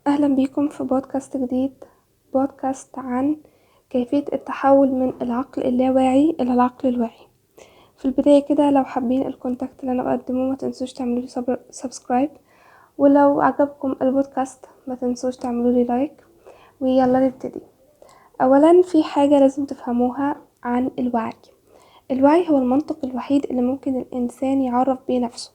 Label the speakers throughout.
Speaker 1: أهلا بيكم في بودكاست جديد، بودكاست عن كيفية التحول من العقل اللاواعي إلى العقل الواعي. في البداية كده لو حابين ال content اللي أنا بقدمه ما تنسوش تعملوا لي subscribe، ولو عجبكم البودكاست ما تنسوش تعملوا لي like. ويلا نبتدي. أولا في حاجة لازم تفهموها عن الوعي. الوعي هو المنطق الوحيد اللي ممكن الإنسان يعرف بيه نفسه،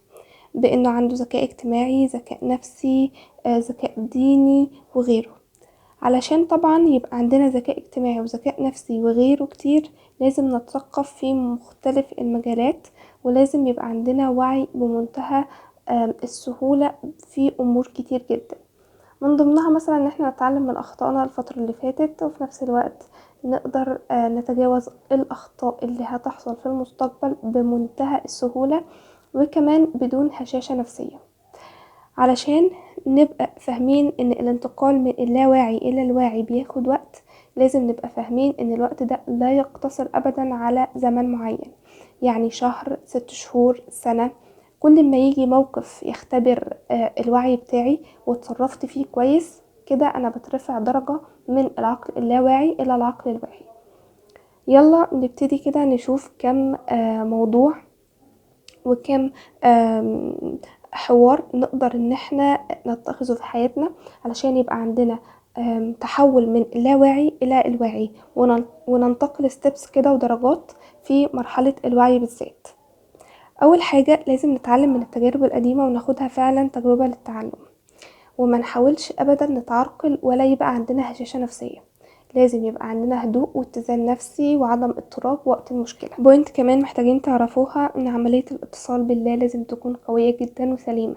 Speaker 1: بأنه عنده ذكاء اجتماعي، ذكاء نفسي، ذكاء ديني وغيره. علشان طبعا يبقى عندنا ذكاء اجتماعي وذكاء نفسي وغيره كتير لازم نتثقف في مختلف المجالات، ولازم يبقى عندنا وعي بمنتهى السهولة في أمور كتير جدا، من ضمنها مثلا ان احنا نتعلم من أخطائنا الفترة اللي فاتت، وفي نفس الوقت نقدر نتجاوز الأخطاء اللي هتحصل في المستقبل بمنتهى السهولة، وكمان بدون هشاشة نفسية. علشان نبقى فاهمين ان الانتقال من اللاواعي الى الواعي بياخد وقت، لازم نبقى فاهمين ان الوقت ده لا يقتصر ابدا على زمن معين، يعني شهر، 6 شهور، سنة. كل ما يجي موقف يختبر الوعي بتاعي وتصرفت فيه كويس كده، انا بترفع درجة من العقل اللاواعي الى العقل الواعي. يلا نبتدي كده نشوف كم موضوع وكم حوار نقدر ان احنا نتخذه في حياتنا علشان يبقى عندنا تحول من اللاواعي الى الواعي، وننتقل ستيبس كده ودرجات في مرحلة الوعي بالذات. اول حاجة لازم نتعلم من التجارب القديمة وناخدها فعلا تجربة للتعلم، وما نحاولش ابدا نتعرقل ولا يبقى عندنا هشاشة نفسية. لازم يبقى عندنا هدوء واتزان نفسي وعدم اضطراب وقت المشكلة. point كمان محتاجين تعرفوها، ان عملية الاتصال بالله لازم تكون قوية جدا وسليمة.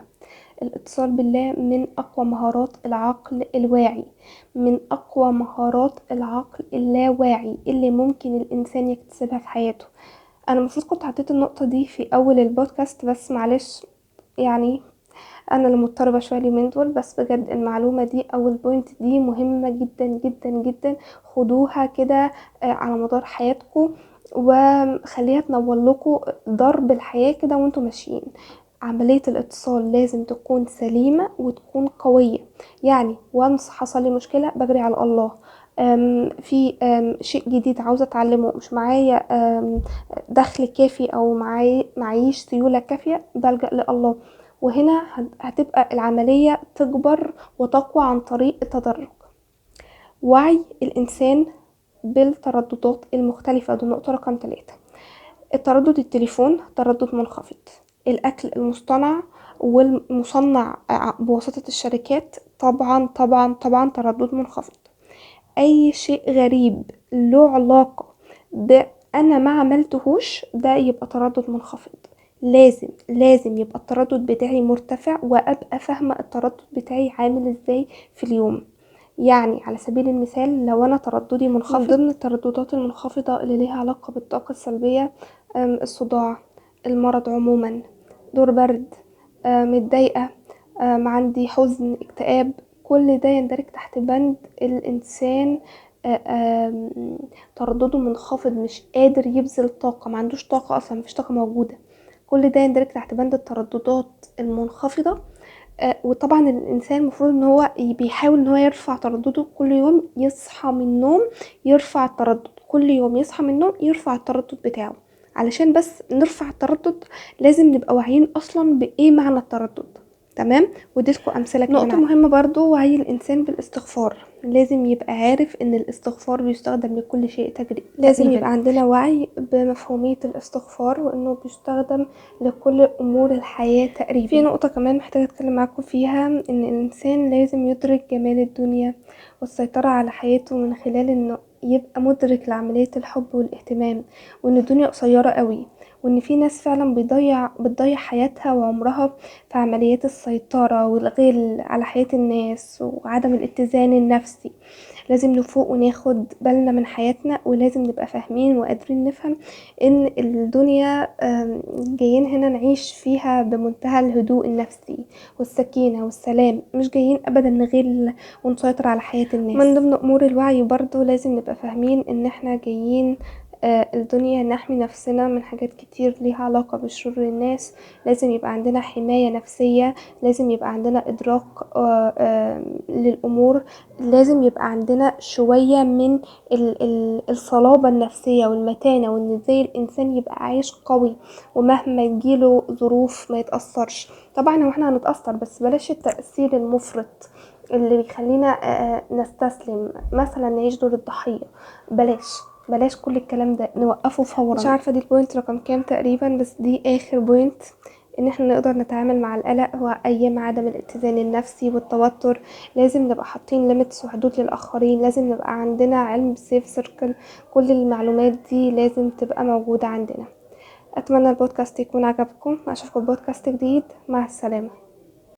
Speaker 1: الاتصال بالله من اقوى مهارات العقل الواعي، من اقوى مهارات العقل اللاواعي اللي ممكن الانسان يكتسبها في حياته. انا المفروض كنت حطيت النقطة دي في اول البودكاست، بس معلش انا اللي مضطربه شويه اليومين دول، بس بجد المعلومه دي او ال point دي مهمه جدا جدا جدا، خدوها كده على مدار حياتكم وخليها تنور لكم درب الحياه كده وانتم ماشيين. عمليه الاتصال لازم تكون سليمه وتكون قويه، يعني وانس حصل لي مشكله بجري على الله، في شيء جديد عاوزه اتعلمه، مش معايا دخل كافي او معيش سيوله كافيه، بلجأ لله. وهنا هتبقى العملية تكبر وتقوى عن طريق التدرج. وعي الإنسان بالترددات المختلفة، دي نقطة رقم 3. التردد التليفون تردد منخفض، الأكل المصطنع والمصنع بواسطة الشركات طبعا طبعا طبعا تردد منخفض. أي شيء غريب له علاقة بأنا ما عملتهوش ده يبقى تردد منخفض. لازم يبقى التردد بتاعي مرتفع، وابقى فاهمه التردد بتاعي عامل ازاي في اليوم. يعني على سبيل المثال لو انا ترددي منخفض، من ضمن الترددات المنخفضه اللي ليها علاقه بالطاقه السلبيه الصداع، المرض عموما، دور برد، متضايقه، عندي حزن، اكتئاب، كل ده يندرج تحت بند الانسان تردده منخفض، مش قادر يبذل طاقه، ما عندوش طاقه اصلا، مفيش طاقه موجوده. كل ده يندرج تحت بند الترددات المنخفضة. وطبعا الإنسان المفروض ان هو بيحاول ان هو يرفع تردده كل يوم، يصحى من النوم يرفع التردد، كل يوم يصحى من النوم يرفع التردد بتاعه. علشان بس نرفع التردد لازم نبقى واعيين اصلا بايه معنى التردد، تمام؟ وديتكم امثله كمان. نقطه مهمه برضو، وعي الانسان بالاستغفار، لازم يبقى عارف ان الاستغفار بيستخدم لكل شيء تجري. لازم يبقى عندنا وعي بمفهوميه الاستغفار وانه بيستخدم لكل امور الحياه تقريبا. في نقطه كمان محتاجه اتكلم معاكم فيها، ان الانسان لازم يدرك جمال الدنيا والسيطره على حياته من خلال انه يبقى مدرك لعمليه الحب والاهتمام، وان الدنيا قصيره قوي، وان في ناس فعلا بتضيع حياتها وعمرها في عمليات السيطرة والغل على حياة الناس وعدم الاتزان النفسي. لازم نفوق وناخد بالنا من حياتنا، ولازم نبقى فاهمين وقادرين نفهم ان الدنيا جايين هنا نعيش فيها بمنتهى الهدوء النفسي والسكينة والسلام، مش جايين ابدا نغل ونسيطر على حياة الناس. من ضمن امور الوعي برضو لازم نبقى فاهمين ان احنا جايين الدنيا نحمي نفسنا من حاجات كتير ليها علاقة بشرور الناس. لازم يبقى عندنا حماية نفسية، لازم يبقى عندنا إدراك للأمور. لازم يبقى عندنا شوية من الصلابة النفسية والمتانة، وإن إزاي الإنسان يبقى عايش قوي ومهما يجيله ظروف ما يتأثرش. طبعا هو احنا هنتأثر، بس بلاش التأثير المفرط اللي بيخلينا نستسلم، مثلا نعيش دور الضحية. بلاش كل الكلام ده، نوقفه فورا. مش عارفة دي ال point رقم كام تقريبا، بس دي آخر point، ان احنا نقدر نتعامل مع القلق وايام عدم الاتزان النفسي والتوتر. لازم نبقى حاطين limits وحدود للاخرين، لازم نبقى عندنا علم safe circle، كل المعلومات دي لازم تبقى موجودة عندنا. اتمنى البودكاست يكون عجبكم، اشوفكم بودكاست جديد، مع السلامة.